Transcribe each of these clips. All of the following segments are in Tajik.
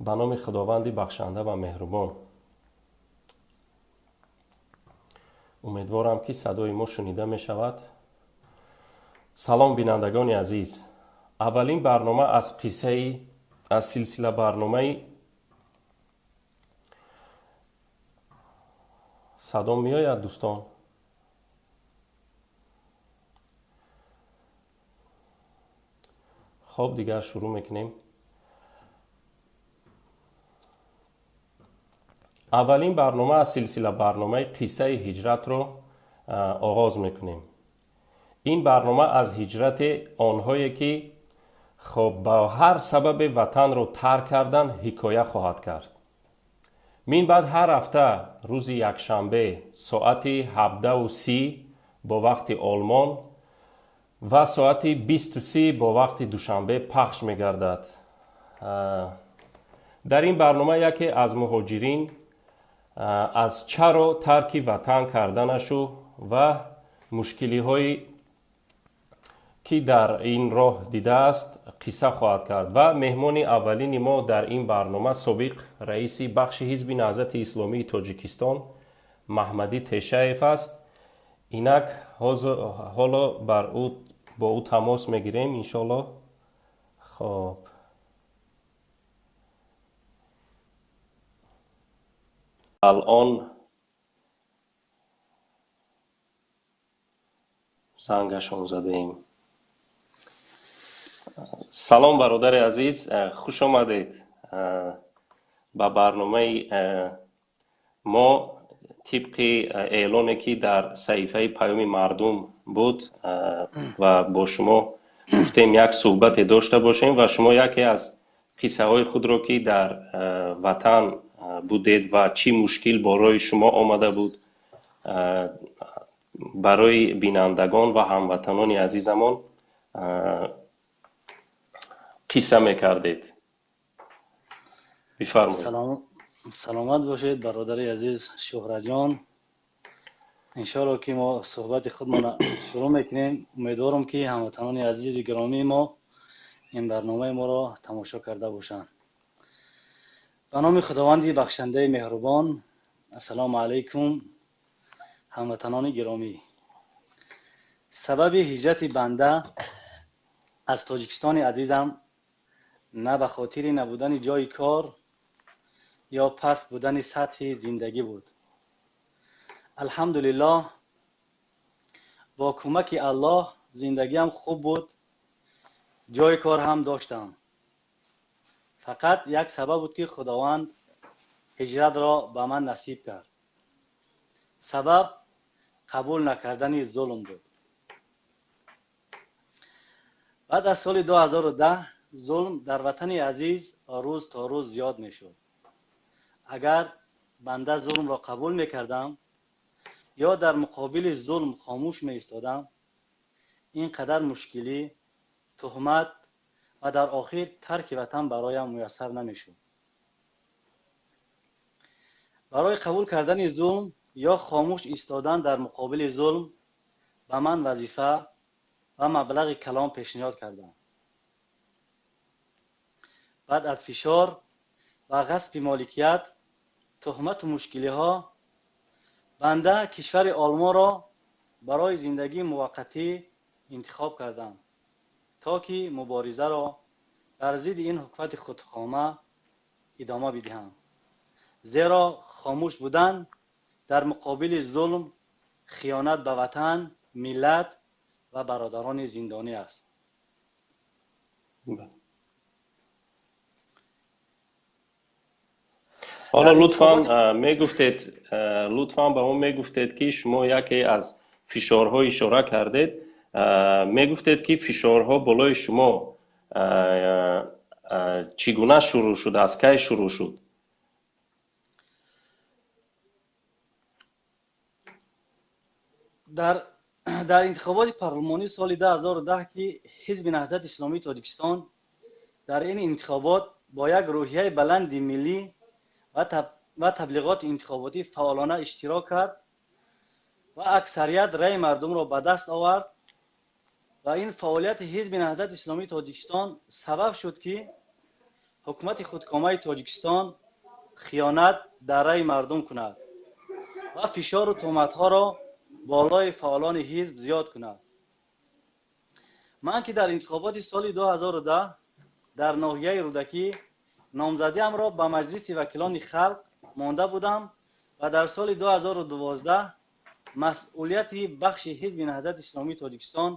Ба номи Худованди бахшанда ва меҳрубон. Умедворам, ки садои мо шунида мешавад. Салом, бинандагони азиз. Аввалин барнома аз қиссаи аз силсила барномаи садо меояд, дӯстон? Хоб, дигар шурӯъ мекунем. Аввалин барнома аз силсила барномаи қиссаи ҳиҷратро оғоз мекунем. Ин барнома аз ҳиҷрати онҳое, ки хоб ба ҳар сабабе ватанро тарк кардан, ҳикоя хоҳад кард. Мин баъд ҳар ҳафта рӯзи якшанбе соати 17:30 бо вақти Олмон ва соати 20:30 бо вақти Душанбе пахш мегардад. Дар ин барнома яке аз муҳоҷирин аз чаро тарки ватан карданашу ва мушкилиҳое ки дар ин роҳ дидааст, қисса хоҳад кард. Ва меҳмони аввалини мо дар ин барнома собиқ раиси бахши Ҳизби Наҳзати Исломии Тоҷикистон Маҳмадӣ Тешаев аст. Инак ҳоло бар ӯ бо ӯ тамос мегирем, иншоалло. Хоб, алон зангашон задаем. Салом, бародари азиз, хуш омадед ба барномаи мо. Тибқи эълоне, ки дар саҳифаи Паёми мардум буд, ва бо шумо гуфтем, як суҳбате дошта бошем ва шумо яке аз қиссаҳои худро, ки дар ватан будед ва чӣ мушкил борои шумо омада буд, барои бинандагон ва ҳамватанони азизамон қисса мекардед. Бифармоед. Саломат бошед, бародари азиз Шӯҳраҷон. Иншоалло, ки мо суҳбати худмона шурӯъ мекунем. Умедворам, ки ҳамватанони азизи гиромии мо ин барномаи моро тамошо карда бошанд. Ба номи Худованди бахшандаи меҳрубон. Ассалому алайкум, ҳамватанони гиромӣ. Сабаби ҳиҷрати банда аз Тоҷикистони азизам на ба хотири набудани ҷойи кор ё паст будани сатҳи зиндагӣ буд. Алҳамдулиллоҳ, бо кӯмаки Аллоҳ зиндагиам хуб буд, ҷойи кор ҳам доштам. Фақат як сабаб буд, ки Худованд ҳиҷратро ба ман насиб кард. Сабаб қабул накардани зулм буд. Баъд аз соли 2010 зулм дар ватани азиз рӯз то рӯз зиёд мешуд. Агар банда зулмро қабул мекардам ё дар муқобили зулм хомӯш меистодам, ин қадар мушкилӣ, туҳмат ва дар охир тарки ватан бароям муяссар намешуд. Барои қабул кардани зулм ё хомӯш истодан дар муқобили зулм ба ман вазифа ва маблағи калон пешниҳод карданд. Баъд аз фишор ва ғасби моликият, туҳмату мушкилиҳо банда кишвари Олмонро барои зиндагии муваққатӣ интихоб кардам, то ки муборизаро бар зидди ин ҳукумати худхома идома бидиҳам, зеро хомӯш будан дар муқобили зулм хиёнат ба ватан, миллат ва бародарони зиндонӣ аст. Ҳоло лутфан мегуфтед, лутфан ба мо мегуфтед, ки шумо яке аз фишорҳо ишора кардед, мегуфтед, ки фишорҳо болои шумо чӣ гуна шурӯъ шуд, аз кай шурӯъ шуд? Дар интихоботи парлумонии соли 2010, ки Ҳизби Наҳзати Исломии Тоҷикистон дар ин интихобот бо як рӯҳияи баланди миллӣ ва таблиғоти интихоботӣ фаъолона иштирок кард ва аксарият раъи мардумро ба даст овард, ва ин фаъолияти Ҳизби Наҳзати Исломии Тоҷикистон сабаб шуд, ки Ҳукумати худкомаи Тоҷикистон хиёнат дар раи мардум кунад ва фишору туҳматҳоро болои фаъолони ҳизб зиёд кунад. Ман ки дар интихоботи соли 2010 дар ноҳияи Рӯдакӣ номзадиамро ба Маҷлиси вакилони халқ монда будам ва дар соли 2012 масъулияти бахши Ҳизби Наҳзати Исломии Тоҷикистон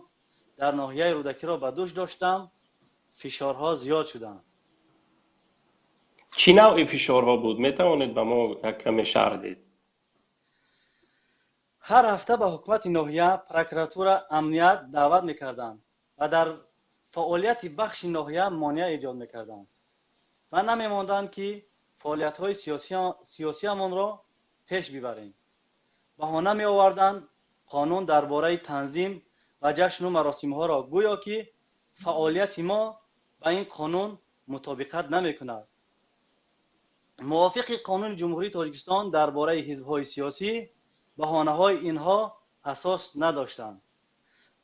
дар ноҳияи Рӯдакиро ба дӯш доштам, фишорҳо зиёд шуданд. Чӣ навъи фишорҳо буд? Метавонед ба мо як каме шарҳ диҳед? Ҳар ҳафта ба ҳукумати ноҳия, прокуратура, амният даъват мекарданд ва дар фаъолияти бахши ноҳия монеа эҷод мекарданд ва намемонданд, ки фаъолиятҳои сиёсиамонро пеш бибарем. Баҳона меоварданд қонун дар бораи танзим ва ҷашну маросимҳоро, гӯё ки фаъолияти мо ба ин қонун мутобиқат намекунад. Мувофиқи қонуни Ҷумҳурии Тоҷикистон дар бораи ҳизбҳои сиёсӣ баҳонаҳои инҳо асос надоштанд.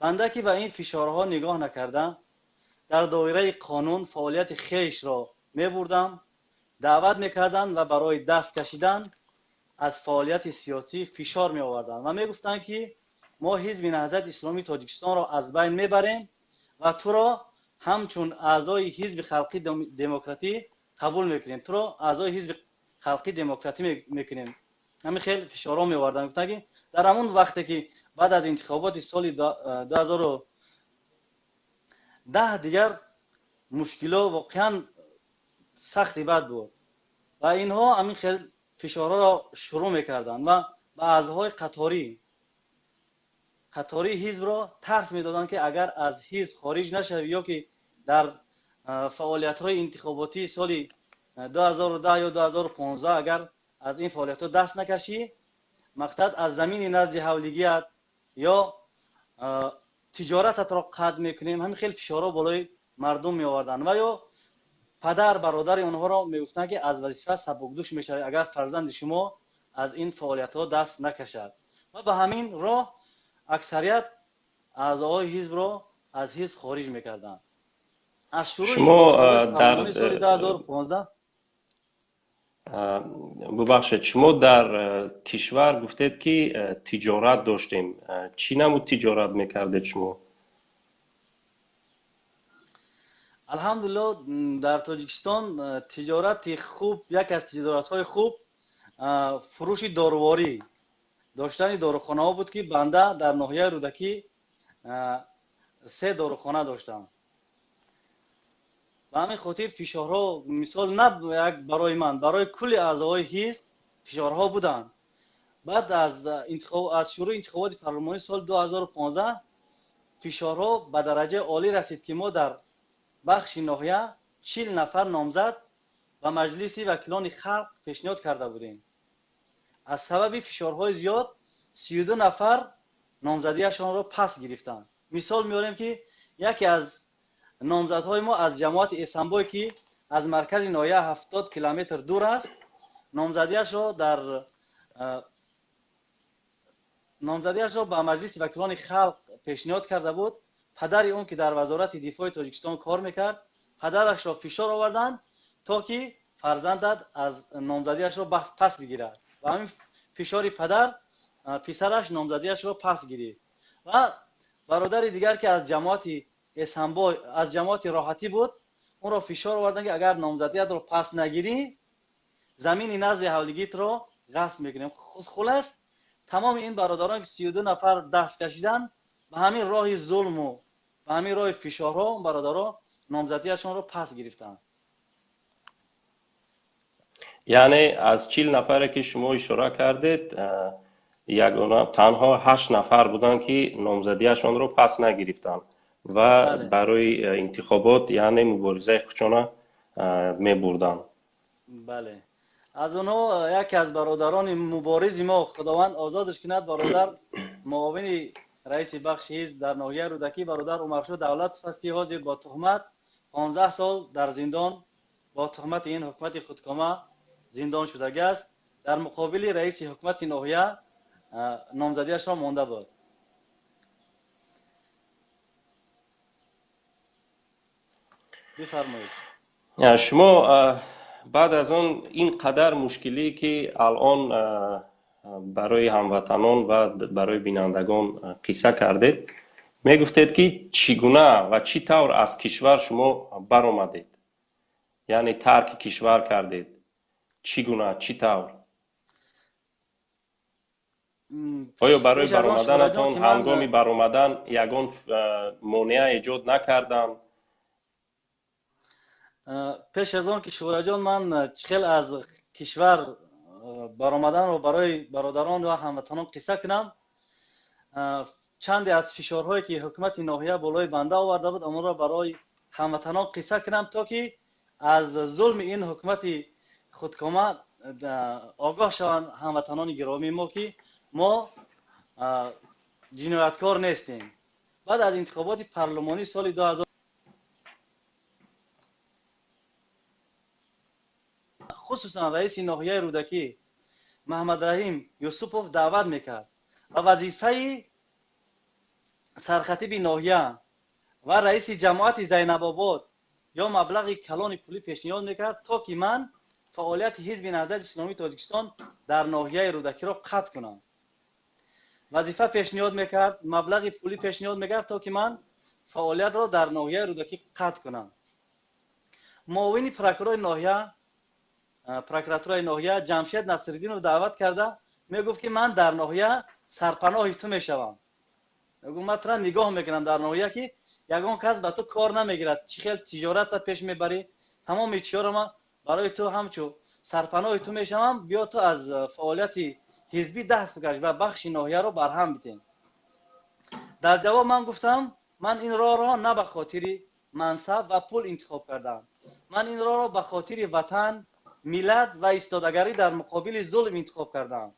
Банда ки ба ин фишорҳо нигоҳ накарда, дар доираи қонун фаъолияти хешро мебурдам, даъват мекарданд ва барои даст кашидан аз фаъолияти сиёсӣ фишор меоварданд ва мегуфтанд, ки мо Ҳизби Наҳзати Исломии Тоҷикистонро аз байн мебарем ва туро ҳамчун аъзои Ҳизби Халқи Демократӣ қабул мекунем, туро аъзои Ҳизби Халқи Демократӣ мекунем. Ҳамин хел фишорҳо меоварданд. Гуфтанд, ки дар ҳамон вақте ки баъд аз интихоботи соли 2010 дигар мушкило воқеан сахти бад буд ва инҳо ҳамин хел фишорҳоро шурӯъ мекарданд ва ба аъзоҳои қатории ҳизбро тарс медоданд, ки агар аз ҳизб хориҷ нашавӣ ё ки дар фаъолиятҳои интихоботии соли 2010 ё 2015 агар аз ин фаъолиятҳо даст накашӣ, мақсад аз замини назди ҳавлигият ё тиҷорататро қатъ мекунем. Ҳамин хел фишорҳо болои мардум меоварданд ва ё падар бародари онҳоро мегуфтанд, ки аз вазифа сабукдӯш мешавад, агар фарзанди шумо аз ин фаъолиятҳо даст накашад. Ва ба ҳамин роҳ аксарият аъзоҳои ҳизбро аз ҳизб хориҷ мекарданд. Аз шурӯи соли 2015. Бубахшед, шумо дар кишвар гуфтед, ки тиҷорат доштем. Чӣ намуд тиҷорат мекардед шумо? Алҳамдулилло, дар Тоҷикистон тиҷорати хуб, яке аз тиҷоратҳои хуб фурӯши доруворӣ, доштани дорухонаҳо буд, ки банда дар ноҳияи Рӯдакӣ се дорухона доштам. Ба ҳамин хотир фишорҳо, мисол, на як барои ман, барои кулли аъзоҳои ҳизб фишорҳо буданд. Баъд аз шурӯи интихоботи парлумонии соли 2015 фишорҳо ба дараҷаи олӣ расид, ки мо дар бахши ноҳия 40 нафар номзад ба Маҷлиси вакилони халқ пешниҳод карда будем. Аз сабаби фишорҳои зиёд 32 нафар номзадиашонро пас гирифтанд. Мисол меорем, ки яке аз номзадҳои мо аз ҷамоати Эсанбой, ки аз маркази ноҳия 70 километр дур аст, номзадиашро ба Маҷлиси вакилони халқ пешниҳод карда буд. Падари он, ки дар Вазорати дифои Тоҷикистон кор мекард, падарашро фишор оварданд, то ки фарзандат аз номзадиашро пас бигирад. Ва ҳамин фишори падар писараш номзадиашро пас гирифт. Ва бародари дигар, ки аз ҷамоати Эсанбой, аз ҷамоати Роҳатӣ буд, онро фишор оварданд, ки агар номзадиятро пас нагирӣ, замини назди ҳавлигитро ғасб мекунем. Хулас, тамоми ин бародарон, ки 32 нафар даст кашиданд, ба ҳамин роҳи зулму ба ҳамин роҳи фишорҳо бародаро номзадиашонро пас гирифтанд. Яъне аз 40 нафаре, ки шумо ишора кардед, ягона танҳо ҳашт нафар буданд, ки номзадиашонро пас нагирифтанд ва барои интихобот, яъне муборизаи худшона мебурданд. Бале, аз онҳо яке аз бародарони муборизи мо, Худованд озодаш кунад, бародар муовини раиси бахши ҳизб дар ноҳияи Рӯдакӣ, бародар Умаршо Давлатов аст, ки ҳозир бо туҳмат 15 сол дар зиндон, бо туҳмати ин ҳукумати худкома зиндон шудагӣ аст. Дар муқобили раиси ҳукумати ноҳия номзадиашро монда буд. Бифармоед. Шумо баъд аз он ин қадар мушкилӣ, ки алон барои ҳамватанон ва барои бинандагон қисса кардед, мегуфтед, ки чӣ гуна ва чӣ тавр аз кишвар шумо баромадед, яъне тарки кишвар кардед, чӣ гуна, чӣ тавр? Оё барои баромаданатон, ҳангоми баромадан ягон монеа эҷод накарданд? Пеш аз он ки, Шуҳраҷон, ман чӣ хел аз кишвар баромаданро барои бародарон ва ҳамватанон қисса кунам, чанде аз фишорҳое, ки ҳукумати ноҳия болои банда оварда буд, онро барои ҳамватанон қисса кунам, то ки аз зулми ин ҳукумати худкома огоҳ шаванд ҳамватанони гиромии мо, ки мо ҷинояткор нестем. Баъд аз интихоботи парлумонӣ соли 2000, хусусан раиси ноҳияи Рӯдакӣ Маҳмадраҳим Юсупов даъват мекард ва вазифаи сархатиби ноҳия ва раиси ҷамоати Зайнабобод ё маблағи калони пулӣ пешниҳод мекард, то ки ман фаъолияти Ҳизби Наҳзати Исломии Тоҷикистон дар ноҳияи Рӯдакиро қатъ кунам. Вазифа пешниҳод мекард, маблағи пулӣ пешниҳод мекард, то ки ман фаъолиятро дар ноҳияи Рӯдакӣ қатъ кунам. Муовини прокурори ноҳия, прокуратураи ноҳия Ҷамшед Насриддинов даъват карда мегуфт, ки ман дар ноҳия сарпаноҳи ту мешавам. Мегуфт, ман тура нигоҳ мекунам дар ноҳия, ки ягон кас ба ту кор намегирад, чӣ хел тиҷоратро пеш мебарӣ, тамоми чиёро ман барои ту ҳамчун сарпаноҳи ту мешавам, биё ту аз фаъолияти ҳизбӣ даст бикаш ва бахши ноҳияро барҳам бидем. Дар ҷавоб ман гуфтам, ман ин роҳро на ба хотири мансаб ва пул интихоб кардам, ман ин роҳро ба хотири ватан, миллат ва истодагарӣ дар муқобили зулм интихоб кардам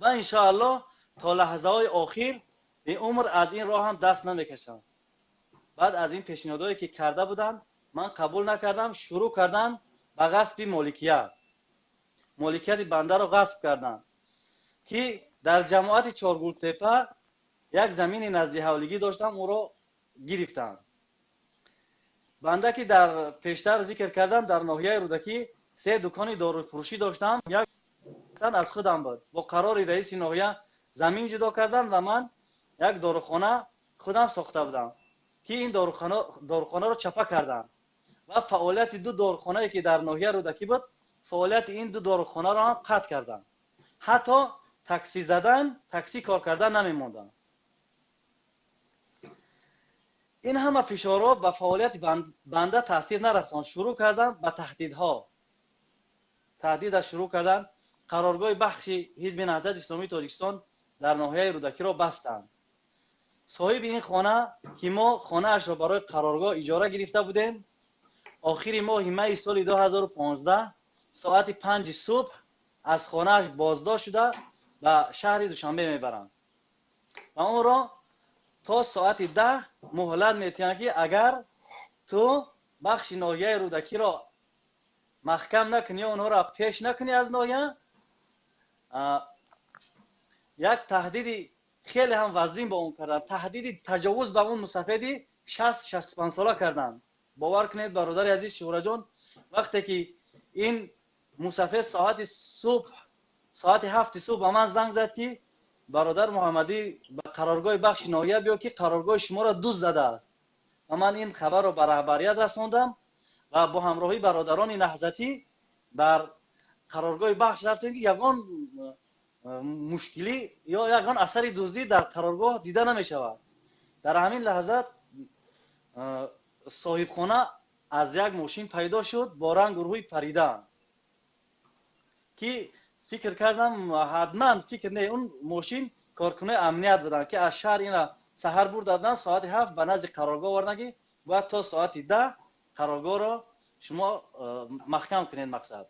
ва иншоаллоҳ то лаҳзаҳои охир умр аз ин роҳ ҳам даст намекашам. Баъд аз ин пешниҳодҳое, ки карда буданд, ман қабул накардам, шурӯъ карданд ба ғасби моликият. Моликияти бандаро ғасб карданд, ки дар ҷамоати Чоргултепа як замини наздиҳавлигӣ доштам, ӯро гирифтанд. Банда, ки дар пештар зикр кардам, дар ноҳияи Рӯдакӣ се дукони доруфурӯшӣ доштам, як аз худам буд. Бо қарори раиси ноҳия замин ҷудо кардам ва ман як дорухона худам сохта будам, ки ин дорухонаро чапа кардам ва фаъолияти ду дорухонае, ки дар ноҳияи Рӯдакӣ буд, фаъолияти ин ду дорухонаро ҳам қатъ кардам. Ҳатто такси задан, такси кор кардан намемондам. Ин ҳама фишорҳо ба фаъолияти банда таъсир нарасонд. Шурӯъ карданд ба таҳдидҳо, таҳдида шурӯъ карданд. Қароргоҳи бахши Ҳизби Наҳзати Исломии Тоҷикистон дар ноҳияи Рӯдакиро бастанд. Соҳиби ин хона, ки мо хонаашро барои қароргоҳ иҷора гирифта будем, охири моҳи майи соли 2015 соати 5-и субҳ аз хонааш боздошт шуда ба шаҳри Душанбе мебаранд ва онро то соати 10 муҳлат метиҳанд, ки агар ту бахши ноҳияи Рӯдакиро маҳкам накунӣ ё онҳоро пеш накунӣ аз ноҳия. Як таҳдиди хеле ҳам вазнин ба он карданд, таҳдиди таҷовуз ба он мусафеди 60-65 сола карданд. Бовар кунед, бародари азиз Шуҳраҷон, вақте ки ин мусафед соати субҳ, соати 7-и субҳ ба ман занг зад, ки бародар Муҳаммадӣ, ба қароргоҳи бахши ноҳия биё, ки қароргоҳи шуморо дузд задааст, ва ман ин хабарро ба раҳбарият расондам ва бо ҳамроҳии бародарони наҳзатӣ бар қароргоҳи бахш рафтем, ки ягон мушкилӣ ё ягон асари дуздӣ дар қароргоҳ дида намешавад. Дар ҳамин лаҳза соҳибхона аз як мошин пайдо шуд бо рангу рӯи парида, ки фикр кардам, ҳатман, фикр не, он мошин коркунои амният буданд, ки аз шаҳр ина саҳар бурда буданд, соати 7 ба назди қароргоҳ оварданд, ки бояд то соати 10 қароргоҳро шумо маҳкам кунед. Мақсад,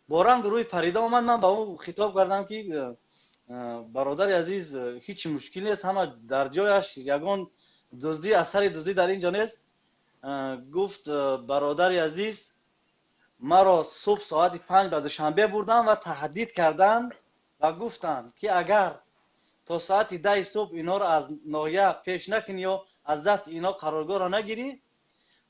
бо рангу рӯи парида омад. Ман ба ӯ хитоб кардам, ки бародари азиз, ҳеҷ мушкил нест, ҳама дар ҷояш, ягон дуздӣ, асари дуздӣ дар ин ҷо нест. Гуфт, бародари азиз, маро субҳ соати 5 ба Душанбе бурданд ва таҳдид карданд ва гуфтанд, ки агар то соати 10-и субҳ инҳоро аз ноҳия пеш накунӣ ё аз дасти инҳо қароргоҳро нагирӣ,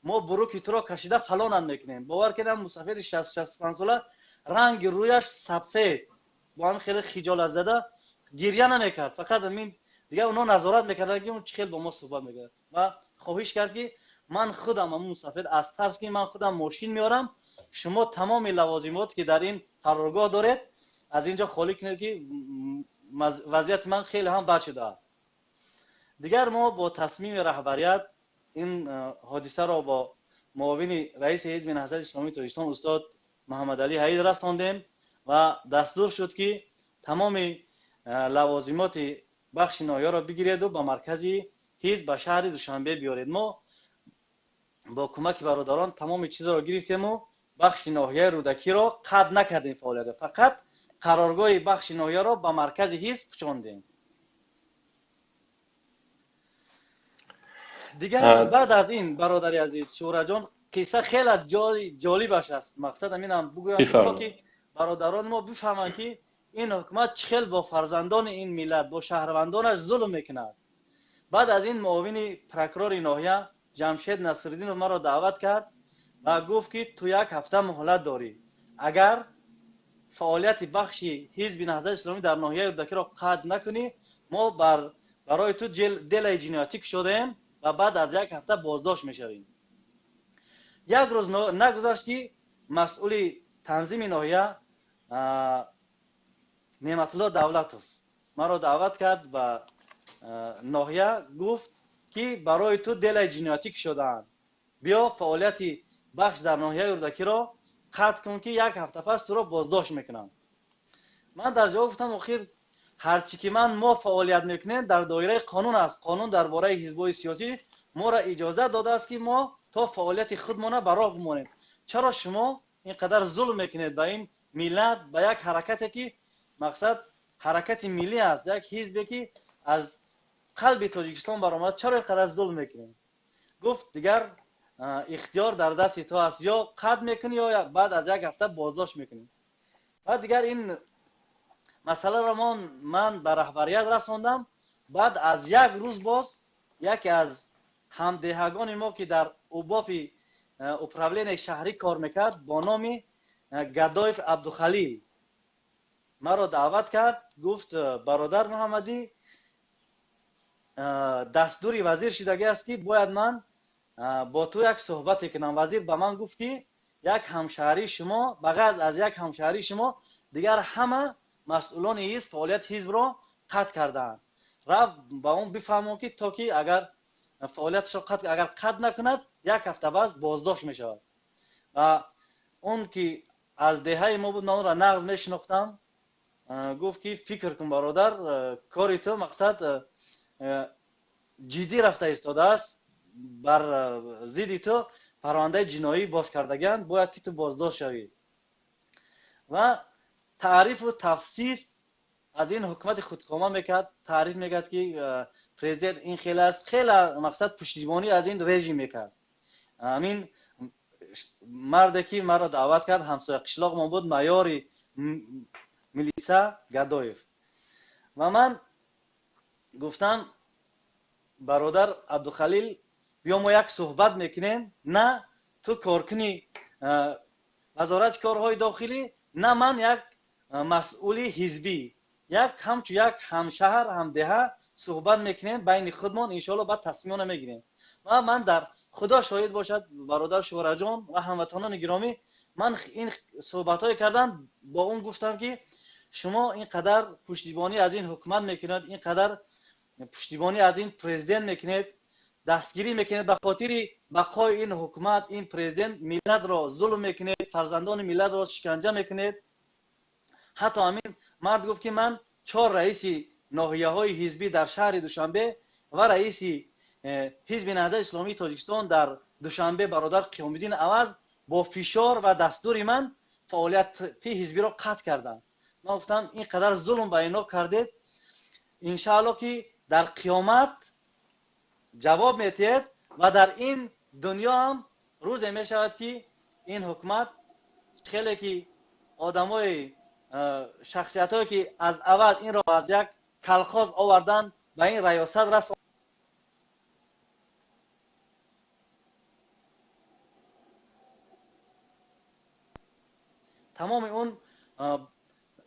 Мо буруки туро кашида фалонат мекунем. Бовар кунед, мусафеди 65 сола ранги рӯяш сафед, бо ҳамин хеле хиҷолат зада гирья намекард, фақат ҳамин дигар онҳо назорат мекарданд, ки он чӣ хел бо мо суҳбат мекард. Ва хоҳиш кард, ки ман худам, ҳамун мусафед аз тарс, ки ман худам мошин меорам, шумо тамоми лавозимот, ки дар ин қароргоҳ доред, аз ин ҷо холӣ кунед, ки вазъияти ман хеле ҳам бад шудааст. Дигар мо бо тасмими раҳбарият ин ҳодисаро бо муовини раиси Ҳизби Наҳзати Исломии Тоҷикистон устод Муҳаммадалӣ Ҳаид расондем ва дастур шуд, ки тамоми лавозимоти бахши ноҳияро бигиреду ба маркази ҳизб, ба шаҳри Душанбе биёред. Мо бо кӯмаки бародарон тамоми чизро гирифтему бахши ноҳияи Рӯдакиро қатъ накардем фаъолиятро, фақат қароргоҳи бахши ноҳияро ба маркази ҳизб кӯчондем. Дигар баъд аз ин, бародари азиз Шӯраҷон, қисса хеле ҷолибаш аст. Мақсад ҳаминам бигӯям, то ки бародарони мо бифаҳманд, ки ин ҳукумат чӣ хел бо фарзандони ин миллат, бо шаҳрвандонаш зулм мекунад. Баъд аз ин муовини прокурори ноҳия Ҷамшед Насриддинов маро даъват кард ва гуфт, ки ту як ҳафта муҳлат дорӣ, агар фаъолияти бахши Ҳизби Наҳзати Исломӣ дар ноҳияи Рӯдакиро қатъ накунӣ, мо барои ту делаи ҷиноятӣ кушодаем ва баъд аз як ҳафта боздошт мешавем. Як рӯз нагузашт, ки масъули танзими ноҳия Неъматулло Давлатов маро даъват кард ба ноҳия, гуфт, ки барои ту делаи ҷиноятӣ кушодаанд, биё фаъолияти бахш дар ноҳияи Рӯдакиро қатъ кун, ки як ҳафта пас туро боздошт мекунам. Ман дар ҷавоб гуфтам: охир ҳарчи ки ман мо фаъолият мекунем, дар доираи қонун аст. Қонун дар бораи ҳизбҳои сиёсӣ моро иҷозат додааст, ки мо то фаъолияти худмона ба роҳ бимонем. Чаро шумо ин қадар зулм мекунед ба ин миллат, ба як ҳаракате, ки мақсад ҳаракати миллӣ аст, як ҳизбе, ки аз қалби Тоҷикистон баромад, чаро ин қадар зулм мекунед? Гуфт: дигар ихтиёр дар дасти ту аст, ё қатъ мекунӣ, ё баъд аз як ҳафта боздошт мекунӣ. Баъд дигар ин масъаларо ман ба раҳбарият расондам. Баъд аз як рӯз боз яке аз ҳамдеҳагони мо, ки дар убофи управленияи шаҳрӣ кор мекард, бо номи Гадоев Абдухалил, маро даъват кард, гуфт: бародар Муҳаммадӣ, дастури вазир шудагӣ аст, ки бояд ман бо ту як суҳбате кунам. Вазир ба ман гуфт, ки як ҳамшаҳрии шумо, ба ғайр аз як ҳамшаҳрии шумо, дигар ҳама масъулони ҳизб фаъолияти ҳизбро қатъ кардаанд. Рафт ба он бифаҳмон, ки то ки агар фаъолияташро қатъ агар қатъ накунад, як ҳафта баъд боздошт мешавад. Ва он ки аз деҳаи мо буд, ман онро нағз мешинохтам, гуфт, ки фикр кун, бародар, кори ту мақсад ҷиддӣ рафта истодааст, бар зидди ту парвандаи ҷиноӣ боз кардагианд, бояд ки ту боздошт шавӣ. Ва таърифу тафсир аз ин ҳукумати худкома мекард, таъриф мекард, ки президент ин хел аст, хеле мақсад пуштибонӣ аз ин режим мекард. Ҳамин марде, ки маро даъват кард, ҳамсоя қишлоқмон буд, майори милиса Гадоев. Ва ман гуфтам: бародар Абдухалил, биё мо як суҳбат мекунем, на ту коркуни Вазорати корҳои дохилӣ, на ман як масъули ҳизбӣ, як ҳамчун як ҳамшаҳр, ҳамдеҳа суҳбат мекунем байни худмон, иншоалло баъд тасмимона мегирем. Ва ман дар Худо шоҳид бошад, бародар Шӯҳраҷон ва ҳамватанони гиромӣ, ман ин суҳбатҳое кардам бо он, гуфтам, ки шумо ин қадар пуштибонӣ аз ин ҳукумат мекунед, ин қадар пуштибонӣ аз ин президент мекунед, дастгирӣ мекунед, ба хотири бақои ин ҳукумат, ин президент миллатро зулм мекунед, фарзандони миллатро шиканҷа мекунед. Ҳатто ҳамин мард гуфт, ки ман чор раиси ноҳияҳои ҳизбӣ дар шаҳри Душанбе ва раиси Ҳизби Наҳзати Исломии Тоҷикистон дар Душанбе, бародар Қиёмиддин Аваз, бо фишор ва дастури ман фаъолияти ҳизбиро қатъ карданд. Ман гуфтам: ин қадар зулм ба ино кардед, иншаалло, ки дар қиёмат ҷавоб метиҳед ва дар ин дунё ҳам рӯзе мешавад, ки ин ҳукумат хеле ки одамои шахсиятҳое, ки аз аввал инро аз як колхоз овардан, ба ин раёсат. Тамоми он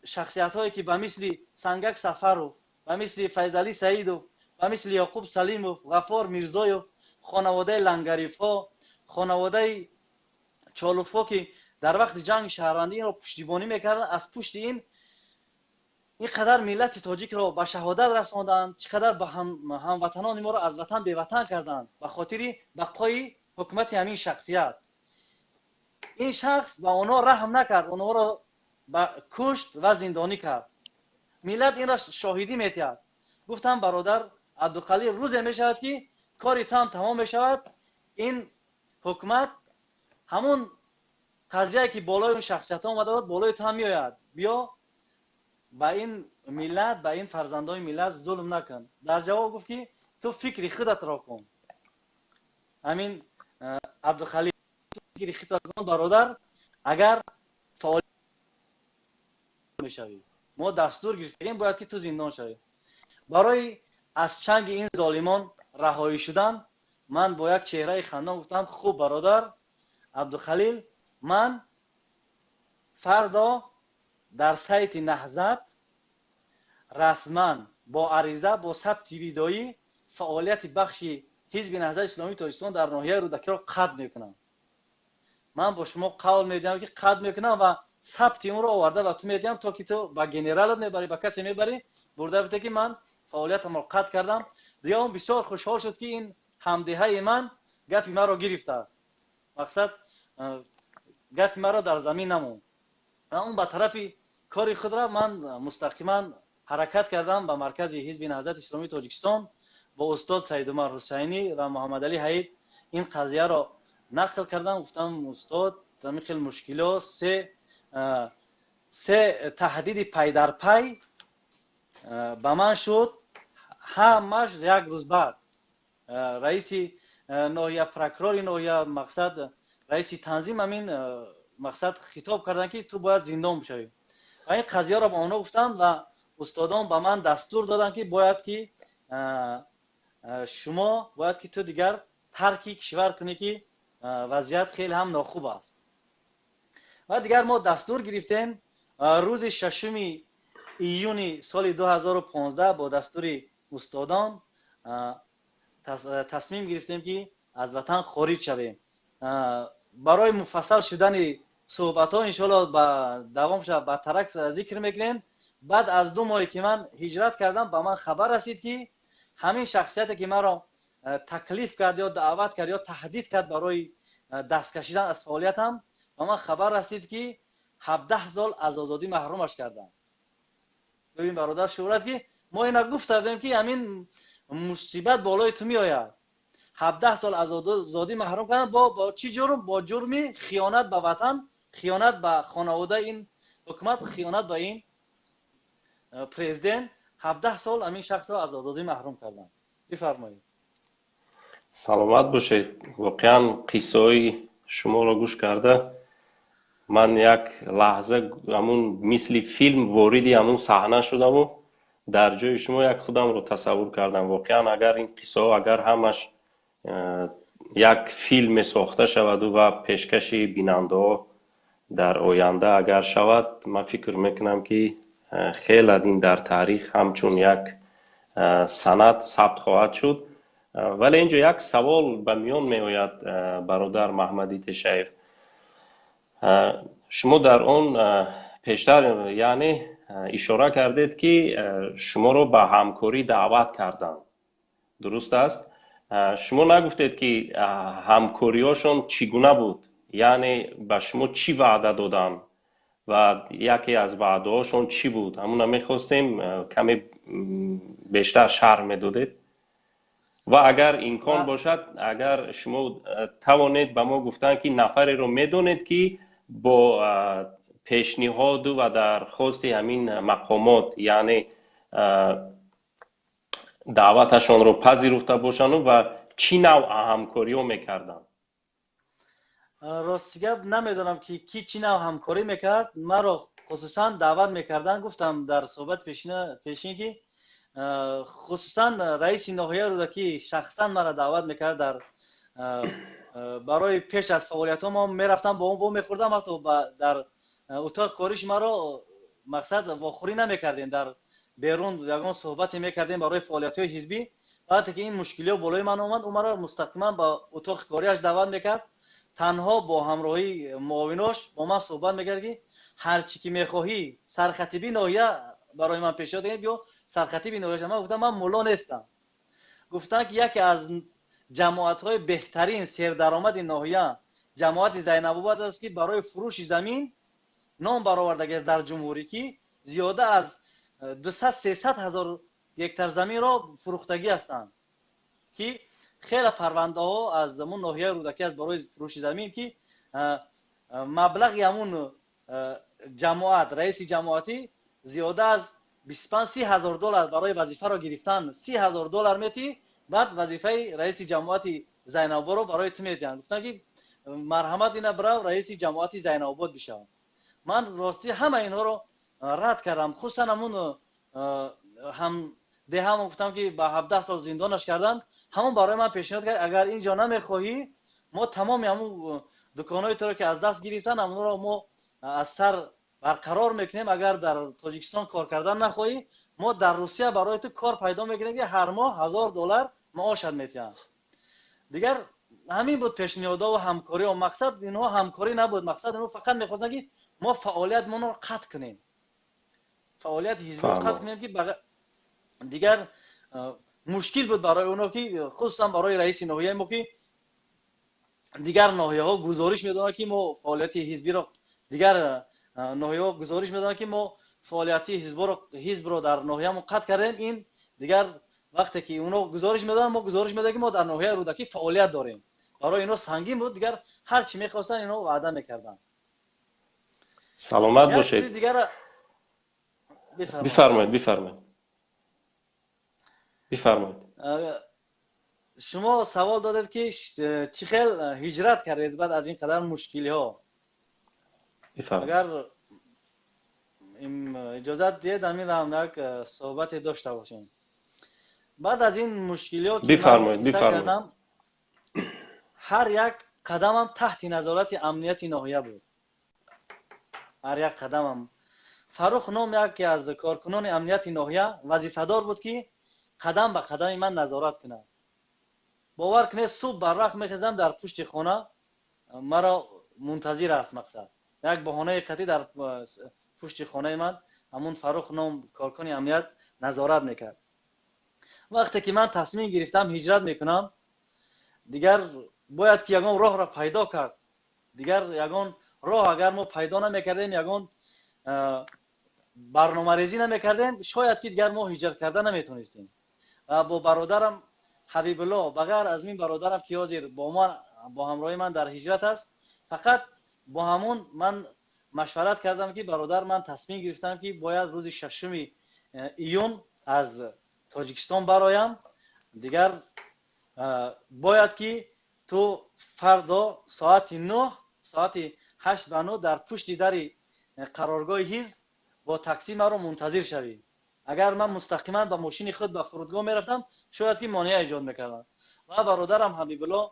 шахсиятҳое, ки ба мисли Сангак Сафаров, ба мисли Файзалӣ Саидов, ба мисли Ёқуб Салимов, Ғаффор Мирзоев, хонаводаи Лангарифҳо, хонаводаи Чолуфҳо, ки дар вақти ҷанги шаҳрвандӣ инро пуштибонӣ мекарданд, аз пушти ин қадар миллати тоҷикро ба шаҳодат расонданд, чӣ қадар ба ҳамватанони моро аз ватан беватан карданд ба хотири бақои ҳукумати ҳамин шахсият. Ин шахс ба онҳо раҳм накард, онҳоро ба кушт ва зиндонӣ кард. Миллат инро шоҳидӣ метиҳад. Гуфтам: «Бародар Абдуқалил, рӯзе мешавад, ки кори ту ҳам тамом мешавад. Ин ҳукумат, ҳамун қазияе, ки болои он шахсиятҳо омада буд, болои ту ҳам меояд. Биё, ба ин миллат, ба ин фарзандони миллат зулм накун». Дар ҷавоб гуфт, ки ту фикри худатро кун. Ҳамин Абдухалил, фикри худатро кун, бародар, агар фаъол мешавӣ, мо дастур гирифтагем, бояд ки ту зиндон шавӣ. Барои аз чанги ин золимон раҳоӣ шудан ман бо як чеҳраи хандон гуфтам: «Хуб, бародар Абдухалил, ман фардо дар сайти Наҳзат расман бо ариза, бо сабти видеоӣ фаъолияти бахши Ҳизби Наҳзати Исломии Тоҷикистон дар ноҳияи Рӯдакиро қатъ мекунам. Ман бо шумо қавл медиҳам, ки қатъ мекунам ва сабти онро оварда ба ту медиҳам, то ки ту ба генералат мебарӣ, ба касе мебарӣ, бурда бите, ки ман фаъолиятамро қатъ кардам». Дигар он бисёр хушҳол шуд, ки ин ҳамдеҳаи ман гапи маро гирифтааст, мақсад, гапи маро дар замин намонд ва он ба тарафи кори худ рафт. Ман мустақиман ҳаракат кардам ба маркази Ҳизби Наҳзати Исломии Тоҷикистон, бо устод Саидумар Ҳусайнӣ ва Муҳаммадалӣ Ҳаид ин қазияро нақл кардам. Гуфтам: «Устод, ҳамин хел мушкилот, се таҳдиди пайдарпай ба ман шуд, ҳамаш як рӯз баъд раиси ноҳия, прокурори ноҳия, мақсад, раиси танзим ҳамин, мақсад, хитоб карданд, ки ту бояд зиндон бишавӣ». Ва ин қазияро ба онҳо гуфтам ва устодон ба ман дастур доданд, ки бояд ки шумо бояд ки ту дигар тарки кишвар кунӣ, ки вазъият хеле ҳам нохуб аст. Ва дигар мо дастур гирифтем. Рӯзи 6-уми июни соли 2015 бо дастури устодон тасмим гирифтем, ки аз ватан хориҷ шавем. Барои муфассал шудани суҳбатҳо, иншоалло, ба давом шавад, ба тарак зикр мекунем. Баъд аз 2 моҳе, ки ман ҳиҷрат кардам, ба ман хабар расид, ки ҳамин шахсияте, ки маро таклиф кард ё даъват кард ё таҳдид кард барои даст кашидан аз фаъолиятам, ба ман хабар расид, ки 17 сол аз озодӣ маҳрумаш карданд. Бибин, бародар Шӯҳрат, ки мо ина гуфта будем, ки ҳамин мусибат болои ту меояд. 17 сол аз озодӣ маҳрум карданд. Бо чӣ ҷурм? Бо ҷурми хиёнат ба ватан, хиёнат ба хонаводаи ин ҳукумат, хиёнат ба ин президент. 17 сол ҳамин шахсро аз озодӣ маҳрум карданд. Бифармоед. Саломат бошед. Воқеан, қиссаҳои шуморо гӯш карда, ман як лаҳза ҳамун мисли филм вориди ҳамун саҳна шудаму дар ҷои шумо як худамро тасаввур кардам. Воқеан, агар ин қиссаҳо, агар ҳамаш як филме сохта шаваду ва пешкаши бинандаҳо дар оянда агар шавад, ман фикр мекунам, ки хеле ин дар таърих ҳамчун як санад сабт хоҳад шуд. Вале инҷо як савол ба миён меояд, бародар Маҳмадӣ Тешаев. Шумо дар он пештар, яъне, ишора кардед, ки шуморо ба ҳамкорӣ даъват карданд, дуруст аст? Шумо нагуфтед, ки ҳамкориҳошон чӣ гуна буд, яъне ба шумо чӣ ваъда доданд ва яке аз ваъдаҳошон чӣ буд? Ҳамуна мехостем, каме бештар шарҳ медодед. Ва агар имкон бошад, агар шумо тавонед ба мо гуфтан, ки нафареро медонед, ки бо пешниҳоду ва дархости ҳамин мақомот, яъне, даъваташонро пазируфта бошанду ва чӣ навъ ҳамкориҳо мекарданд? Рости гап, намедонам, ки ки чӣ навъ ҳамкорӣ мекард. Маро хусусан даъват мекарданд. Гуфтам дар суҳбати пешин, ки хусусан раиси ноҳияи Рӯдакӣ шахсан маро даъват мекард. Дар барои пеш аз фаъолиятҳо мо мерафтам, бо он вомехӯрдам, ҳатто дар Утоқи кориш маро мақсад вохӯрӣ намекардем, дар берун ягон суҳбате мекардем барои фаъолиятҳои ҳизбӣ. Вақте ки ин мушкилиҳо болои ман омад, ӯ маро мустақиман ба утоқи кориаш даъват мекард, танҳо бо ҳамроҳии муовинош бо ман суҳбат мекард, ки ҳар чӣ ки мехоҳӣ, сархатиби ноҳия барои ман пешниҳод кунед ё сархатиби ноҳия. Ман гуфтам, ман мулло нестам. Гуфтанд, ки яке аз ҷамоатҳои беҳтарин сердаромади ноҳия ҷамоати Зайнабобод аст, ки барои фурӯши замин ном баровардагиаст дар ҷумҳурӣ, ки зиёда аз 200-300 ҳазор гектар заминро фурӯхтагӣ ҳастанд, ки хеле парвандаҳо аз ҳамун ноҳияи Рӯдакӣ аст барои фурӯши замин, ки маблағи ҳамун ҷамоат, раиси ҷамоатӣ зиёда аз 25-30 ҳазор доллар барои вазифаро гирифтан, 30 ҳазор доллар метӣ, баъд вазифаи раиси ҷамоати Зайнабободро барои ту медиҳанд. Гуфтанд, ки марҳамат, ина бирав, раиси ҷамоати Зайнабобод бишав. Ман ростӣ ҳама инҳоро рад кардам, хусусан ҳамун ҳам деҳам гуфтам, ки ба 17 сол зиндонаш карданд. Ҳамон барои ман пешниҳод кард, агар ин ҷо намехоҳӣ, мо тамоми ҳамун дуконҳои туро, ки аз даст гирифтан, ҳамонро мо аз сар барқарор мекунем. Агар дар Тоҷикистон кор кардан нахоҳӣ, мо дар Русия барои ту кор пайдо мекунем, ки ҳар моҳ 1000 доллар маошат метиҳанд. Дигар ҳамин буд пешниҳодҳо ва ҳамкориҳо. Мақсад инҳо ҳамкорӣ набуд, мақсад инҳо фақат мехостанд, ки мо фаъолиятмонро қатъ кунем, фаъолияти ҳизбиро қатъ кунем, ки дигар мушкил буд барои онҳо, ки хусусан барои раиси ноҳияи мо, ки дигар ноҳияҳо гузориш медоданд, ки мо фаъолияти ҳизбиро, дигар ноҳияҳо гузориш медоданд, ки мо фаъолияти ҳизбро дар ноҳиямон қатъ кардем. Ин дигар вақте ки онҳо гузориш медоданд, мо гузориш медодем, ки мо дар ноҳияи Рӯдакӣ фаъолият дорем. Барои инҳо сангин буд, дигар ҳар чӣ мехостанд, инҳо ваъда мекарданд. Саломат бошед. Бифармоед, бифармоед, бифармоед. Шумо савол додед, ки чӣ хел ҳиҷрат кардед баъд аз ин қадар мушкилиҳо. Агар иҷозат диҳед, ҳамин ҳам як суҳбате дошта бошем. Баъд аз ин мушкилиҳо, ки бифармоед, бифармоед. Ҳар як қадамам таҳти назорати амнияти ноҳия буд, ҳар як қадамам. Фаррух ном яке аз коркунони амнияти ноҳия вазифадор буд, ки қадам ба қадами ман назорат кунад. Бовар кунед, субҳ барвақт мехезам, дар пушти хона маро мунтазир аст. Мақсад як баҳонаи қатъӣ, дар пушти хонаи ман ҳамун Фаррух ном коркуни амният назорат мекард. Вақте ки ман тасмим гирифтам, ҳиҷрат мекунам, дигар бояд ки ягон роҳро пайдо кард. Дигар ягон роҳ агар мо пайдо намекардем, ягон барномарезӣ намекардем, шояд ки дигар мо ҳиҷрат карда наметонистем. Бо бародарам Ҳабибулло, ба ғайр аз мин бародарам, ки ҳозир бо ман, бо ҳамроҳи ман дар ҳиҷрат аст, фақат бо ҳамун ман машварат кардам, ки бародар, ман тасмим гирифтам, ки бояд рӯзи 6-уми июн аз Тоҷикистон бароям. Дигар бояд ки ту фардо соати 9, соати 8 ба 9 дар пушти дари қароргоҳи ҳизб бо такси маро мунтазир шавӣ. Агар ман мустақиман ба мошини худ ба фурудгоҳ мерафтам, шояд ки монеа эҷод мекардам. Ва бародарам Ҳабибулло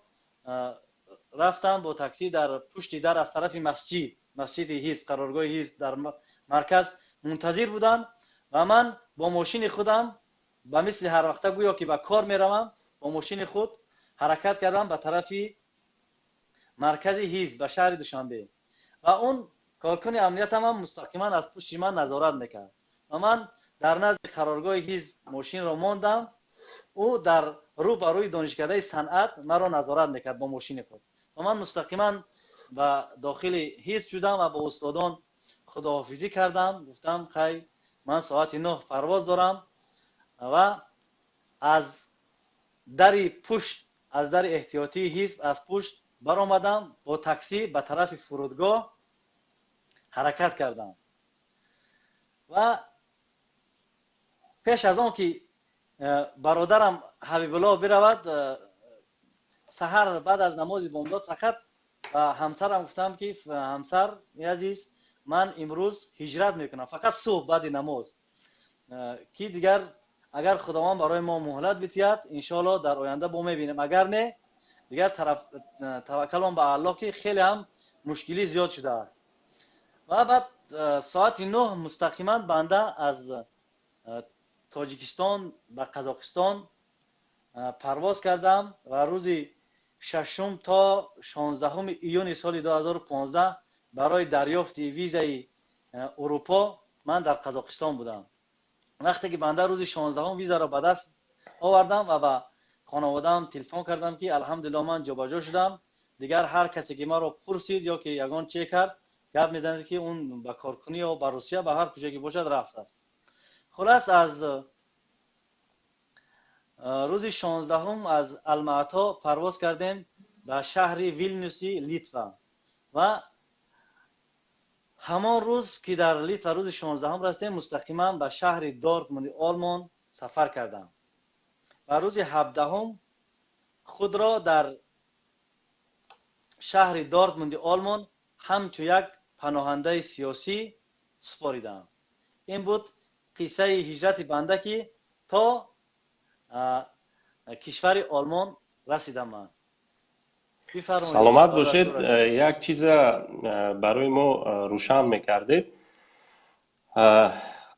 рафтам бо такси, дар пушти дар аз тарафи масҷид, масҷиди ҳизб, қароргоҳи ҳизб дар марказ мунтазир буданд ва ман бо мошини худам, ба мисли ҳар вақта, гӯё ки ба кор меравам, бо мошини худ ҳаракат кардам ба тарафи маркази ҳизб, ба шаҳри Душанбе. Ва он коркуни амниятам ҳам мустақиман аз пушти ман назорат мекард ва ман дар назди қароргоҳи ҳизб мошинро мондам. Ӯ дар рӯ ба рӯи донишкадаи санъат маро назорат мекард бо мошини худ ва ман мустақиман ба дохили ҳизб шудам ва бо устодон худоҳофизӣ кардам. Гуфтам, хай, ман соати 9 парвоз дорам. Ва аз дари пушт, аз дари эҳтиётии ҳизб аз пушт баромадам, бо таксӣ ба тарафи фурудгоҳ ҳаракат кардам. Ва пеш аз он ки бародарам Ҳабибулло биравад, саҳар баъд аз намози бомдод фақат ба ҳамсарам гуфтам, ки ҳамсар азиз, ман имрӯз ҳиҷрат мекунам, фақат субҳ баъди намоз, ки дигар агар Худованд барои мо муҳлат бидиҳад, иншоалло дар оянда бо мебинем, агар не, дигар таваккалон ба Аллоҳ, ки хеле ҳам мушкилӣ зиёд шудааст. Ва баъд соати 9 мустақиман банда аз Тоҷикистон ба Қазоқистон парвоз кардам ва рӯзи 6 то 16 июни соли 2015 барои дарёфти визаи Урупо ман дар Қазоқистон будам. Вақте ки банда рӯзи 16 визаро ба даст овардам ва ба хонаводаам телефон кардам, ки алҳамдулилло ман ҷобаҷо шудам, дигар ҳар касе ки маро пурсид ё ки ягон чие кард, гап мезанед, ки он ба коркунӣ ё ба Русия, ба ҳар куҷо ки бошад, рафтааст. Хулас, аз рӯзи 16 аз Алмаато парвоз кардем ба шаҳри Вилнюси Литва ва ҳамон рӯз ки дар Литва рӯзи 16 расидем, мустақиман ба шаҳри Дортмунди Олмон сафар кардам ва рӯзи 17 худро дар шаҳри Дортмунди Олмон ҳамчун як паноҳандаи сиёсӣ супоридам. Ин буд қиссаи ҳиҷрати банда, ки то кишвари Олмон расидам ман. Саломат бошед. Як чиза барои мо рӯшан мекардед.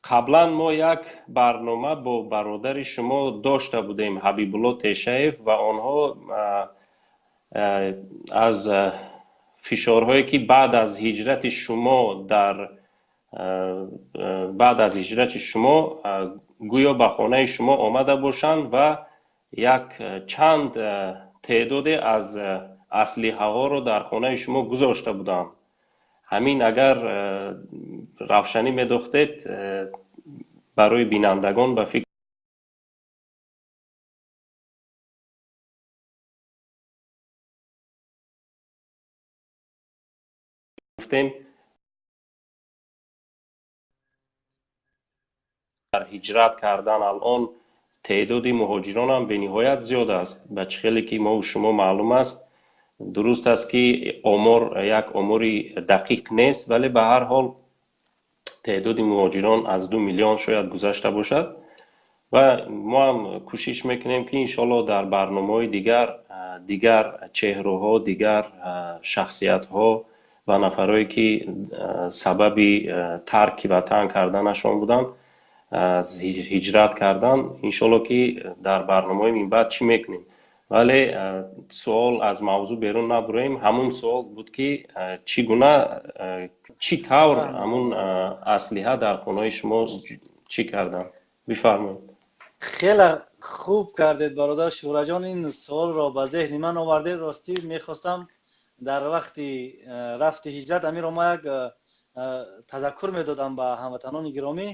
Қаблан мо як барнома бо бародари шумо дошта будем, Ҳабибулло Тешаев, ва онҳо аз фишорҳое ки баъд аз ҳиҷрати шумо дар баъд аз ҳиҷрати шумо гӯё ба хонаи шумо омада бошанд ва як чанд теъдоде аз аслиҳаҳоро дар хонаи шумо гузошта буданд. Ҳамин агар равшанӣ медохтед барои бинандагон, ба фикр гуфтем, дар ҳиҷрат кардан алон теъдоди муҳоҷиронам бениҳоят зиёд аст. Ба чӣ хеле ки мову шумо маълум аст, дуруст аст ки омор як омори дақиқ нест, вале ба ҳар ҳол теъдоди муҳоҷирон аз 2 миллион шояд гузашта бошад ва мо ҳам кӯшиш мекунем, ки иншоалло дар барномаҳои дигар дигар чеҳраҳо, дигар шахсиятҳо ва нафарое ки сабаби тарки ватан карданашон буданд, аз ҳиҷрат кардан, иншоалло ки дар барномаҳои минбаъд чӣ мекунем. Вале суол аз мавзӯъ берун набуроем. Ҳамун суол буд, ки чӣ гуна, чӣ тавр ҳамун аслиҳа дар хонаи шумо чӣ карданд? Бифармоед. Хеле хуб кардед, бародар Шӯраҷон, ин суолро ба зеҳни ман овардед. Ростӣ мехостам дар вақти рафти ҳиҷрат амиро ма як тазаккур медодам ба ҳамватанони гиромӣ.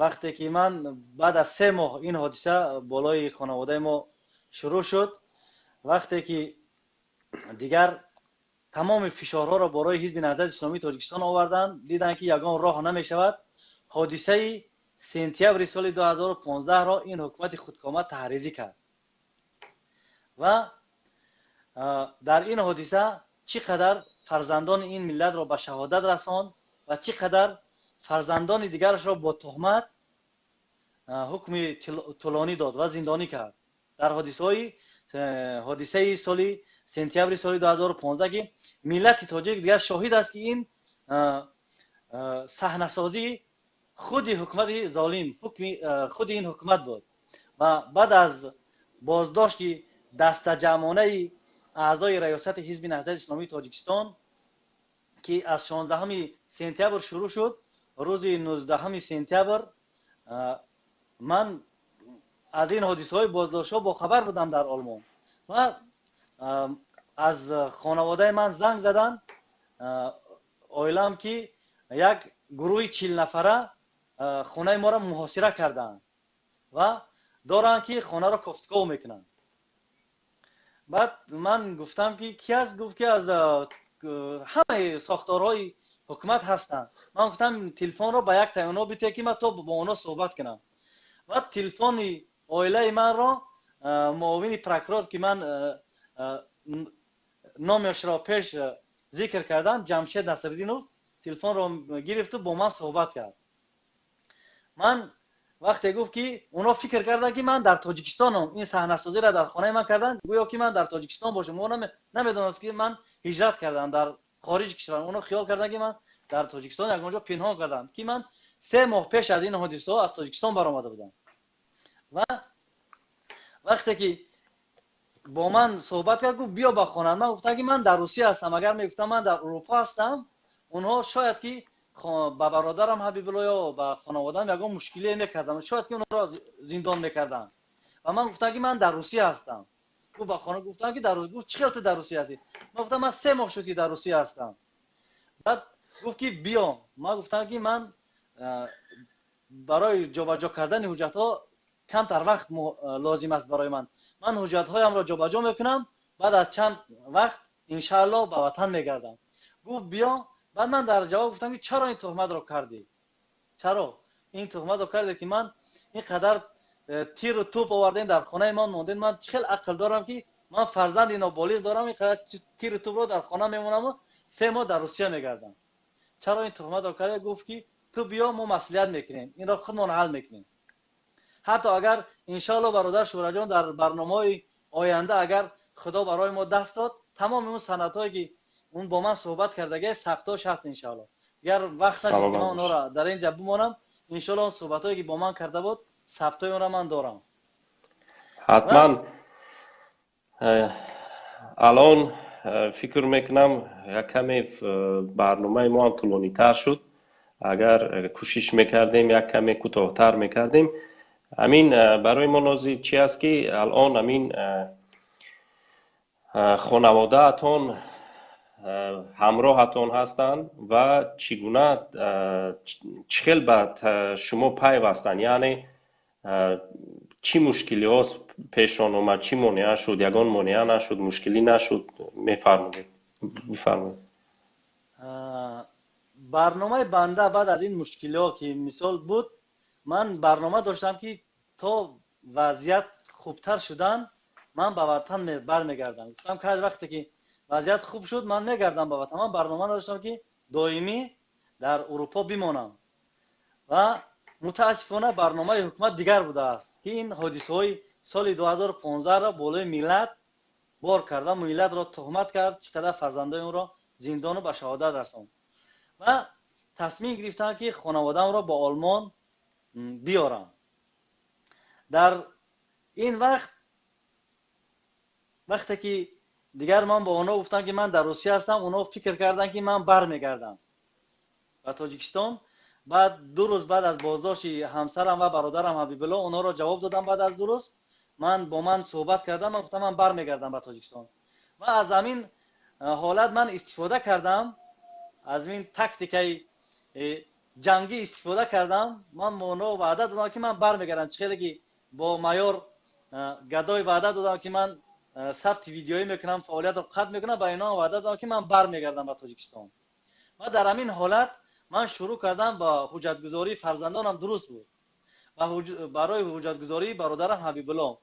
Вақте ки ман баъд аз 3 моҳ ин ҳодиса болои хонаводаи мо шурӯъ шуд, вақте ки дигар тамоми фишорҳоро барои Ҳизби Наҳзати Исломии Тоҷикистон оварданд, диданд, ки ягон роҳ намешавад, ҳодисаи сентябри соли 2015-ро ин ҳукумати худкома таҳризӣ кард ва дар ин ҳодиса чӣ қадар фарзандони ин миллатро ба шаҳодат расонд ва чӣ қадар фарзандони дигарашро бо туҳмат ҳукми тӯлонӣ дод ва зиндонӣ кард дар ҳодисаи соли сентябри соли 2015, ки миллати тоҷик дигар шоҳид аст, ки ин саҳнасозии худи ҳукумати золим, ҳукми худи ин ҳукумат буд. Ва баъд аз боздошти дастаҷамъонаи аъзои раёсати Ҳизби Наҳзати Исломии Тоҷикистон, ки аз 16 сентябр шурӯъ шуд, рӯзи 19 сентябр ман аз ин ҳодисаҳои боздоштҳо бохабар будам дар Олмон ва аз хонаводаи ман занг заданд, оилаам, ки як гурӯҳи 40 нафара хонаи моро муҳосира карданд ва доранд, ки хонаро кофтков мекунанд. Баъд ман гуфтам, ки ки аст? Гуфт, ки аз ҳамаи сохторҳои ҳукумат ҳастанд. Ман гуфтам, телефонро ба як таи онҳо битие, ки ман то бо онҳо суҳбат кунам. Баъд телефони оилаи манро муовини прокурор, ки ман номашро пеш зикр кардам, Ҷамшед Насриддинов, телефонро гирифту бо ман суҳбат кард. Ман вақте гуфт, ки онҳо фикр карданд, ки ман дар Тоҷикистонам, ин саҳнасозиро дар хонаи ман карданд, гӯё ки ман дар Тоҷикистон бошам. Онҳо намедонист, ки ман ҳиҷрат кардам, дар хориҷи кишвар. Онҳо хиёл карданд, ки ман Дар Тоҷикистон ягон ҷо пинҳон кардам, ки ман 3 моҳ пеш аз ин ҳодисаҳо аз Тоҷикистон баромада будам. Ва вақте ки бо ман суҳбат кард, гуфт: «Биё ба хона». Ман гуфтам, ки ман дар Русия ҳастам. Агар мегуфтам, ман дар Урупо ҳастам, онҳо шояд ки ба бародарам Ҳабибулло ё ба хонаводаам ягон мушкилие мекардам, шояд ки онҳоро зиндон мекардам. Ва ман гуфтам, ки ман дар Русия ҳастам. Гуфт ба хона, гуфтам, ки дар, гуфт: «Чӣ хел ту дар Русия ҳастӣ?» Ман гуфтам: «Ман 3 моҳ шуд, ки дар Русия ҳастам». Баъд гуфт, ки биё. Ман гуфтам, ки ман барои ҷобаҷо кардани ҳуҷҷатҳо камтар вақт лозим аст барои ман. Ман ҳуҷҷатҳоямро ҷобаҷо мекунам, баъд аз чанд вақт, иншаалло, ба ватан мегардам. Гуфт: «Биё». Баъд ман дар ҷавоб гуфтам, ки чаро ин туҳматро кардӣ? Чаро ин туҳматро кардӣ, ки ман ин қадар тиру туп овардем, дар хонаи ман мондем? Ман чӣ хел ақл дорам, ки ман фарзанди ноболиғ дорам, ин қадар тиру тупро дар хона мемонаму 3 моҳ дар Русия мегардам? Чаро ин туҳматро кардӣ? Гуфт, ки ту биё, мо маслиҳат мекунем, инро худмон ҳал мекунем. Ҳатто агар, иншоалло, бародар Шӯраҷон, дар барномаҳои оянда, агар Худо барои мо даст дод, тамоми он санадҳое, ки он бо ман суҳбат кардагӣ, сабтош ҳаст, иншоалло. Дигар вақт нашуд, ки ман онҳоро дар ин ҷа бимонам. Иншоалло, он суҳбатҳое, ки бо ман карда буд, сабтҳои онро ман дорам. Ҳатман. Алон фикр мекунам, як каме барномаи мо ҳам тӯлонитар шуд. Агар кӯшиш мекардем, як каме кӯтоҳтар мекардем. Ҳамин барои мо нози чи аст, ки алон ҳамин хонаводаатон ҳамроҳатон ҳастанд ва чӣ гуна, чӣ хел ба шумо пайвастанд? Яъне чӣ мушкилиҳо пешон омад, чӣ монеа шуд? Ягон монеа нашуд, мушкилӣ нашуд? Мефармоед, бифармоед. Барномаи банда баъд аз ин мушкилиҳо, ки мисол буд, ман барнома доштам, ки то вазъият хубтар шудан ман ба ватан бармегардам. Гуфтам, ки вақте ки вазъият хуб шуд, ман мегардам ба ватан. Ман барнома надоштам, ки доимӣ дар Урупо бимонам. Ва мутаассифона, барномаи ҳукумат дигар будааст, ки ин ҳодисаҳои соли 2015-ро болои миллат бор карда, миллатро туҳмат кард, чӣ қадар фарзандои онро зиндону ба шаҳодат расонд. Ва тасмим гирифтам, ки хонаводаамро ба Олмон биёрам. Дар ин вақт, вақте ки дигар ман бо онҳо гуфтам, ки ман дар Русия ҳастам, онҳо фикр карданд, ки ман бармегардам ба Тоҷикистон. Баъд 2 рӯз баъд аз боздошти ҳамсарам ва бародарам Ҳабибулло, онҳоро ҷавоб додам. Баъд аз 2 рӯз ман бо ман суҳбат кардам, ман гуфтам, ман бармегардам ба Тоҷикистон. Ва аз ҳамин ҳолат ман истифода кардам, аз ин тактикаи ҷангӣ истифода кардам. Ман бо онҳо ваъда додам, ки ман бармегардам. Чӣ хеле ки бо майор Гадой ваъда додам, ки ман сабти видеоӣ мекунам, фаъолиятро қатъ мекунам, ба инҳо ваъда додам, ки ман бармегардам ба Тоҷикистон. Ва дар ҳамин ҳолат ман шурӯъ кардам ба ҳуҷҷатгузории фарзандонам, дуруст буд, ва барои ҳуҷҷатгузории бародарам Ҳабибулло.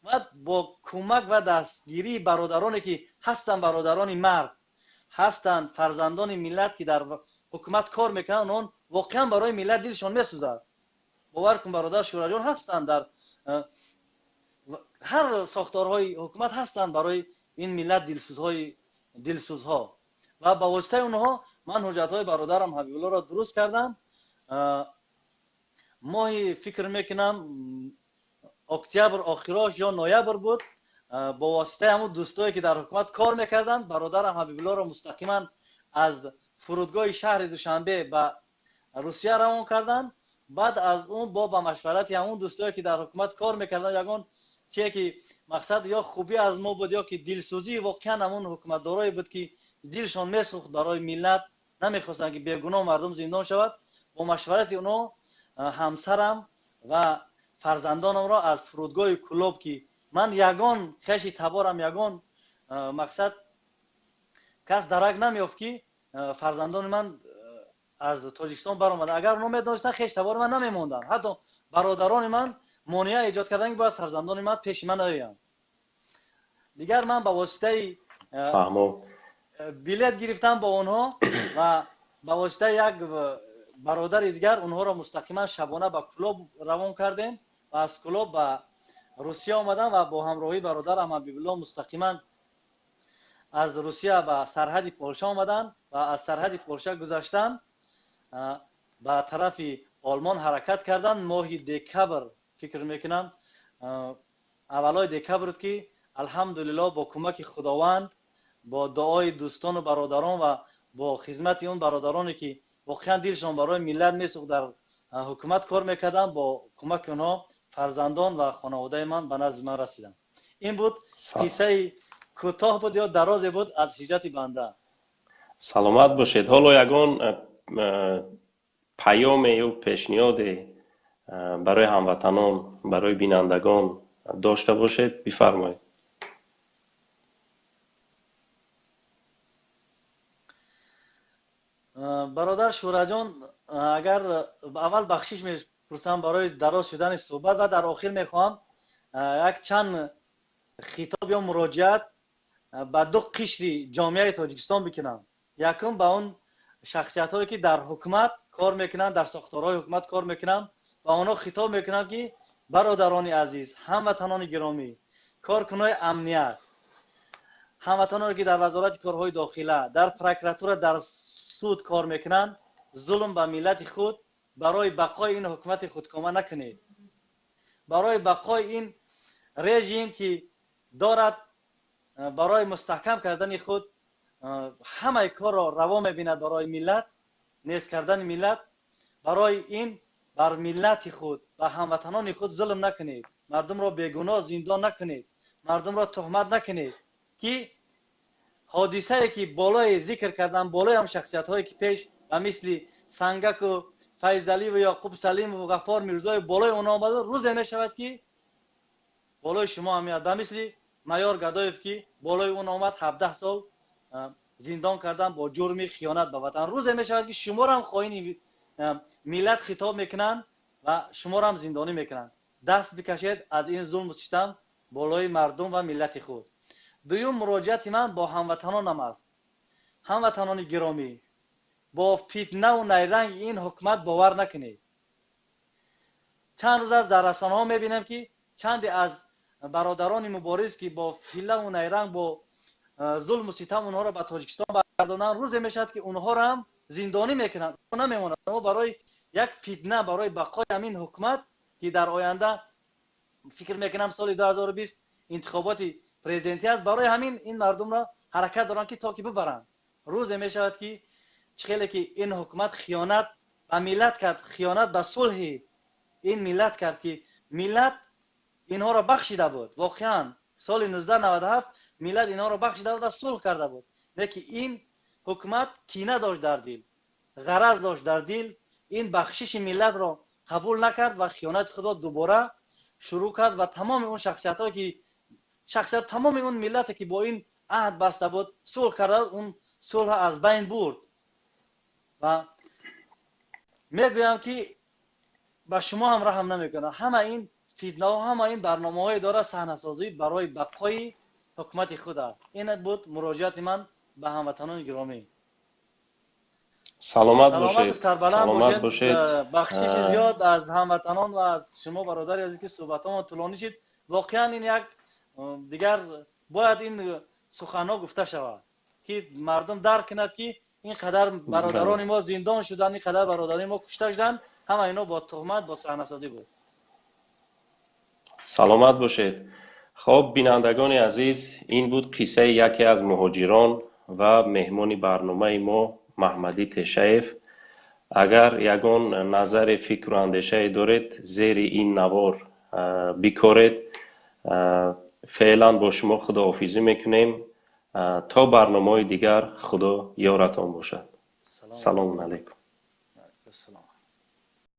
Ва бо кӯмак ва дастгирии бародароне, ки ҳастанд, бародарони мард ҳастанд, фарзандони миллат, ки дар ҳукумат кор мекунанд, он воқеан барои миллат дилшон месӯзад. Бовар кун, бародар Шӯраҷон, ҳастанд, дар ҳар сохторҳои ҳукумат ҳастанд барои ин миллат дилсӯзҳои дилсӯзҳо. Ва ба воситаи онҳо ман ҳуҷҷатҳои бародарам Ҳабибуллоро дуруст кардам. Моҳи, фикр мекунам, октябр охирош ё ноябр буд, бо воситаи ҳамун дӯстое, ки дар ҳукумат кор мекарданд, бародарам Ҳабибуллоро мустақиман аз фурудгоҳи шаҳри Душанбе ба Русия равон карданд. Баъд аз он бо ба машварати ҳамун дӯстое, ки дар ҳукумат кор мекарданд, ягон чие, ки мақсад ё хубӣ аз мо буд, ё ки дилсӯзии воқеан ҳамун ҳукуматдорое буд, ки дилшон месӯхт барои миллат, намехостанд, ки бегуноҳ мардум зиндон шавад, бо машварати онҳо ҳамсарам ва фарзандонамро аз фурудгоҳи Кулоб, ки ман ягон хеши таборам, ягон мақсад кас дарак намеёфт, ки фарзандони ман аз Тоҷикистон баромада. Агар онҳо медонистанд, хеш табори ман намемонданд. Ҳатто бародарони ман монеа эҷод карданд, ки бояд фарзандони ман пеши ман наоянд. Дигар ман ба воситаи билет гирифтам бо онҳо ва ба воситаи як бародари дигар онҳоро мустақиман шабона ба Кулоб равон кардем ва аз Кулоб ба Русия омадам ва бо ҳамроҳии бародарам Ҳабибулло мустақиман аз Русия ба сарҳади Полша омаданд ва аз сарҳади Полша гузаштанд. Ба тарафи Олмон ҳаракат карданд. Моҳи декабр, фикр мекунам, аввалои декабр буд, ки алҳамдулилло бо кӯмаки Худованд, бо дуои дӯстону бародарон ва бо хизмати он бародароне, ки воқеан дилшон барои миллат месӯхт, дар ҳукумат кор мекарданд, бо кӯмаки онҳо фарзандон ва хонаводаи ман ба назди ман расиданд. Ин буд қиссаи кӯтоҳ буд ё дарозе буд аз ҳиҷрати банда. Саломат бошед. Ҳоло ягон паёме ё пешниҳоде барои ҳамватанон, барои бинандагон дошта бошед, бифармоед. Бародар Шӯраҷон, агар аввал бахшиш мепурсам барои дароз шудани суҳбат ва дар охир мехоҳам як чанд хитоб ё муроҷиат ба ду қишри ҷомеаи Тоҷикистон бикунам. Якум, ба он шахсиятҳое, ки дар ҳукумат кор мекунанд, дар сохторҳои ҳукумат кор мекунанд, ба онҳо хитоб мекунам, ки бародарони азиз, ҳамватанони гиромӣ, коркунои амният, ҳамватаноне, ки дар Вазорати корҳои дохила, дар прокуратура, дар суд кор мекунанд, зулм ба миллати худ барои бақои ин ҳукумати худкома накунед. Барои бақои ин режим, ки дорад барои мустаҳкам кардани худ ҳамаи корро раво мебинад, барои миллат нест кардани миллат, барои ин бар миллати худ ва ҳамватанони худ зулм накунед, мардумро бегуноҳ зиндон накунед, мардумро туҳмат накунед, ки ҳодисае, ки болои зикр кардам, болои ҳам шахсиятҳое, ки пеш ба мисли Сангаку, Файзаливу Яқуб Салимову Ғаффор Мирзоев болои онҳо омада, рӯзе мешавад, ки болои шумо ҳам меояд. Ба мисли майор Гадоев, ки болои он омад, 17 сол зиндон кардан бо ҷурми хиёнат ба ватан. Рӯзе мешавад, ки шуморо ҳам хоини миллат хитоб мекунанд ва шуморо ҳам зиндонӣ мекунанд. Даст бикашед аз ин зулму ситам болои мардум ва миллати худ. Дуюм муроҷиати ман бо ҳамватанонам аст. Ҳамватанони гиромӣ, бо фитнаву найранги ин ҳукумат бовар накунед. Чанд рӯз аст дар расонаҳо мебинам, ки чанде аз бародарони мубориз, ки бо ҳиллаву найранг, бо зулму ситам онҳоро ба Тоҷикистон баргардонанд, рӯзе мешавад, ки онҳоро ҳам зиндонӣ мекунанд, намемонанд. Барои як фитна, барои бақои ҳамин ҳукумат, ки дар оянда, фикр мекунам, соли 2020 интихоботи президентӣ аст, барои ҳамин ин мардумро ҳаракат доранд, ки то ки бибаранд. Рӯзе мешавад, ки чӣ хеле ки ин ҳукумат хиёнат ба миллат кард, хиёнат ба сулҳи ин миллат кард, ки миллат инҳоро бахшида буд. Воқеан соли 1997 миллат инҳоро бахшида буд ва сулҳ карда буд, лекин ин ҳукумат кина дошт дар дил, ғараз дошт дар дил, ин бахшиши миллатро қабул накард ва хиёнати худро дубора шурӯъ кард ва тамоми он шахсиятҳое, ки шахсият, тамоми он миллате, ки бо ин аҳд баста буд, сулҳ карда, он сулҳ аз байн бурд. Ва мегӯям, ки ба шумо ҳам раҳм намекунад. Ҳама ин фитнаҳо, ҳама ин барномаҳое дорад, саҳнасозӣ барои бақои ҳукумати худ аст. Ин буд муроҷиати ман ба ҳамватанони гиромӣ. Саломат бошед. Саломат бошед. Бахшиши зиёд аз ҳамватанон ва аз шумо, бародари азиз, ки суҳбатҳомо тӯлонӣ шид. Воқеан ин як дигар бояд ин суханҳо гуфта шавад, ки мардум дарк кунад, ки ин қадар бародарони мо зиндон шуданд, ин қадар бародарони мо кушта шуданд, ҳама ино бо туҳмат, бо саҳнасозӣ буд. Саломат бошед. Хоб, бинандагони азиз, ин буд қиссаи яке аз муҳоҷирон ва меҳмони барномаи мо Маҳмадӣ Тешаев. Агар ягон назаре, фикру андешае доред, зери ин навор бикоред. Феълан бо шумо худоҳофизӣ мекунем то барномаҳои дигар. Худо ёратон бошад. Салому алайкум.